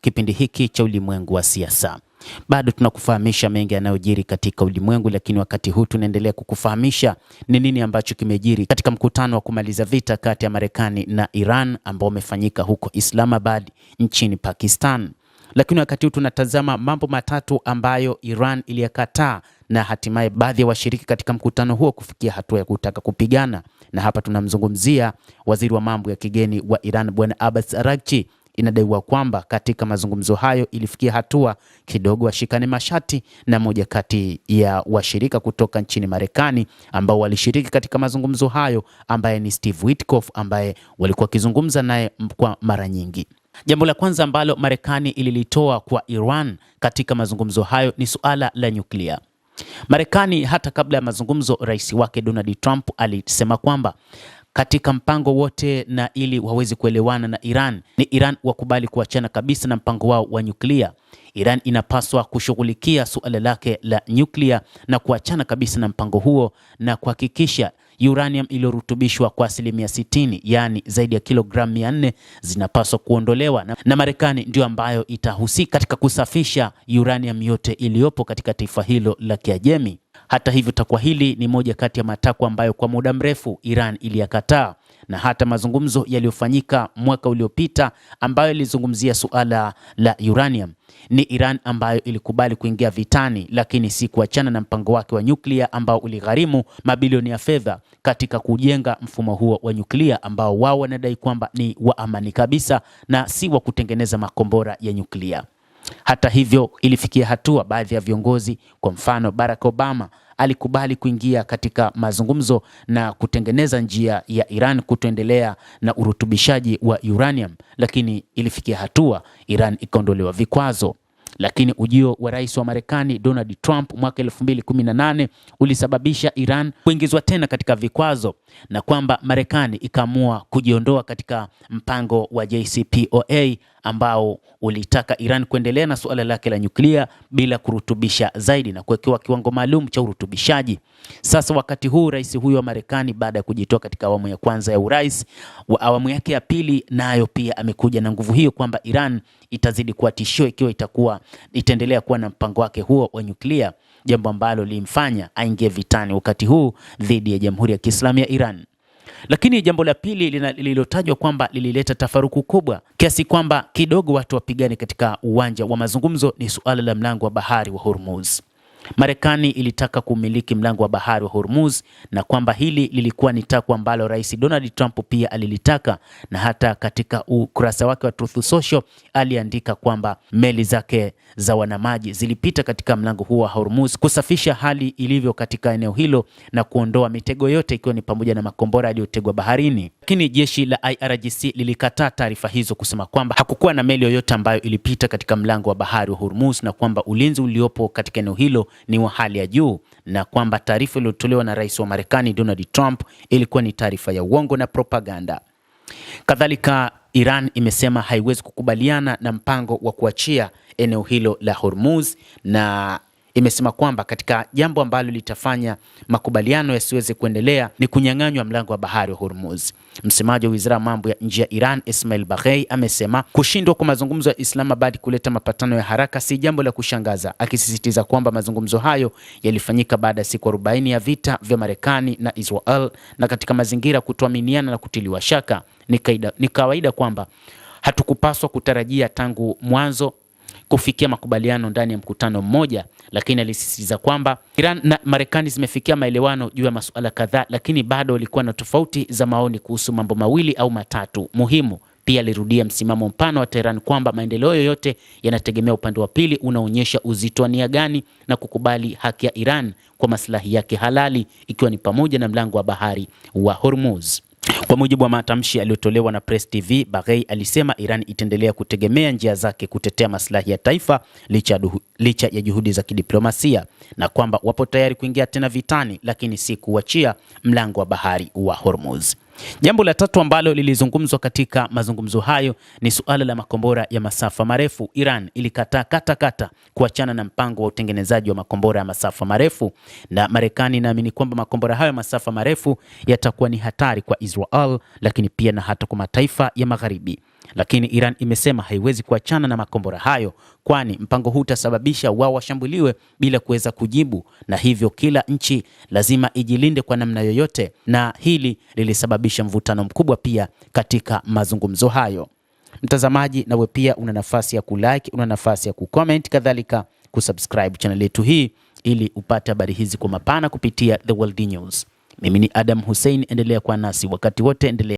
Kipindi hiki cha Ulimwengu wa Siasa. Bado tunakufahamisha mengi yanayojiri katika ulimwengu, lakini wakati huu tunaendelea kukufahamisha ni nini ambacho kimejiri katika mkutano wa kumaliza vita kati ya Marekani na Iran ambao umefanyika huko Islamabad nchini Pakistan. Lakini wakati huu tunatazama mambo matatu ambayo Iran iliyakataa na hatimaye baadhi ya washiriki katika mkutano huo kufikia hatua ya kutaka kupigana. Na hapa tunamzungumzia waziri wa mambo ya kigeni wa Iran Bwana Abbas Araghchi. Inadaiwa kwamba katika mazungumzo hayo ilifikia hatua kidogo washikane mashati na moja kati ya washirika kutoka nchini Marekani ambao walishiriki katika mazungumzo hayo ambaye ni Steve Witkoff, ambaye walikuwa wakizungumza naye kwa mara nyingi. Jambo la kwanza ambalo Marekani ililitoa kwa Iran katika mazungumzo hayo ni suala la nyuklia. Marekani hata kabla ya mazungumzo, rais wake Donald Trump alisema kwamba katika mpango wote na ili waweze kuelewana na Iran ni Iran wakubali kuachana kabisa na mpango wao wa nyuklia. Iran inapaswa kushughulikia suala lake la nyuklia na kuachana kabisa na mpango huo na kuhakikisha uranium iliyorutubishwa kwa 60%, yaani zaidi ya kilogramu 400 zinapaswa kuondolewa, na Marekani ndio ambayo itahusika katika kusafisha uranium yote iliyopo katika taifa hilo la Kiajemi. Hata hivyo, takwa hili ni moja kati ya matakwa ambayo kwa muda mrefu Iran iliyakataa, na hata mazungumzo yaliyofanyika mwaka uliopita ambayo ilizungumzia suala la uranium, ni Iran ambayo ilikubali kuingia vitani, lakini si kuachana na mpango wake wa nyuklia ambao uligharimu mabilioni ya fedha katika kujenga mfumo huo wa nyuklia ambao wao wanadai kwamba ni wa amani kabisa na si wa kutengeneza makombora ya nyuklia. Hata hivyo, ilifikia hatua baadhi ya viongozi, kwa mfano Barack Obama, alikubali kuingia katika mazungumzo na kutengeneza njia ya Iran kutoendelea na urutubishaji wa uranium, lakini ilifikia hatua Iran ikaondolewa vikwazo. Lakini ujio wa rais wa Marekani Donald Trump mwaka 2018 ulisababisha Iran kuingizwa tena katika vikwazo na kwamba Marekani ikaamua kujiondoa katika mpango wa JCPOA ambao ulitaka Iran kuendelea na suala lake la nyuklia bila kurutubisha zaidi na kuwekewa kiwango maalum cha urutubishaji. Sasa wakati huu rais huyu wa Marekani baada ya kujitoa katika awamu ya kwanza ya urais, wa awamu yake ya pili nayo pia amekuja na nguvu hiyo kwamba Iran itazidi kuwa tishio ikiwa itaendelea kuwa na mpango wake huo wa nyuklia, jambo ambalo lilimfanya aingie vitani wakati huu dhidi ya Jamhuri ya Kiislamu ya Iran. Lakini jambo la pili lililotajwa kwamba lilileta tafaruku kubwa kiasi kwamba kidogo watu wapigane katika uwanja wa mazungumzo ni suala la mlango wa bahari wa Hormuz. Marekani ilitaka kumiliki mlango wa bahari wa Hormuz na kwamba hili lilikuwa ni takwa ambalo Rais Donald Trump pia alilitaka, na hata katika ukurasa wake wa Truth Social aliandika kwamba meli zake za wanamaji zilipita katika mlango huo wa Hormuz kusafisha hali ilivyo katika eneo hilo na kuondoa mitego yote ikiwa ni pamoja na makombora yaliyotegwa baharini. Lakini jeshi la IRGC lilikataa taarifa hizo kusema kwamba hakukuwa na meli yoyote ambayo ilipita katika mlango wa bahari wa Hormuz na kwamba ulinzi uliopo katika eneo hilo ni wa hali ya juu na kwamba taarifa iliyotolewa na rais wa Marekani Donald Trump ilikuwa ni taarifa ya uongo na propaganda. Kadhalika, Iran imesema haiwezi kukubaliana na mpango wa kuachia eneo hilo la Hormuz na imesema kwamba katika jambo ambalo litafanya makubaliano yasiweze kuendelea ni kunyang'anywa mlango wa bahari wa Hormuz. Msemaji wa Wizara ya Mambo ya Nje ya Iran, Ismail Baghei, amesema kushindwa kwa mazungumzo ya Islamabad kuleta mapatano ya haraka si jambo la kushangaza, akisisitiza kwamba mazungumzo hayo yalifanyika baada ya siku 40 ya vita vya Marekani na Israel na katika mazingira kutoaminiana na kutiliwa shaka. Ni kawaida kwamba hatukupaswa kutarajia tangu mwanzo kufikia makubaliano ndani ya mkutano mmoja, lakini alisisitiza kwamba Iran na Marekani zimefikia maelewano juu ya masuala kadhaa, lakini bado walikuwa na tofauti za maoni kuhusu mambo mawili au matatu muhimu. Pia alirudia msimamo mpana wa Tehran kwamba maendeleo yoyote yanategemea upande wa pili unaonyesha uzito wa nia gani na kukubali haki ya Iran kwa maslahi yake halali, ikiwa ni pamoja na mlango wa bahari wa Hormuz. Kwa mujibu wa matamshi yaliyotolewa na Press TV, Baghei alisema Iran itaendelea kutegemea njia zake kutetea maslahi ya taifa licha ya juhudi za kidiplomasia na kwamba wapo tayari kuingia tena vitani, lakini si kuachia mlango wa bahari wa Hormuz. Jambo la tatu ambalo lilizungumzwa katika mazungumzo hayo ni suala la makombora ya masafa marefu. Iran ilikataa kata kata kuachana na mpango wa utengenezaji wa makombora ya masafa marefu, na Marekani inaamini kwamba makombora hayo ya masafa marefu yatakuwa ni hatari kwa Israel, lakini pia na hata kwa mataifa ya Magharibi. Lakini Iran imesema haiwezi kuachana na makombora hayo, kwani mpango huu utasababisha wao washambuliwe bila kuweza kujibu, na hivyo kila nchi lazima ijilinde kwa namna yoyote, na hili lilisababisha mvutano mkubwa pia katika mazungumzo hayo. Mtazamaji, nawe pia una nafasi ya kulike, una nafasi ya kucomment, kadhalika kusubscribe channel yetu hii ili upate habari hizi kwa mapana kupitia The World News. Mimi ni Adam Hussein, endelea kuwa nasi wakati wote, endelea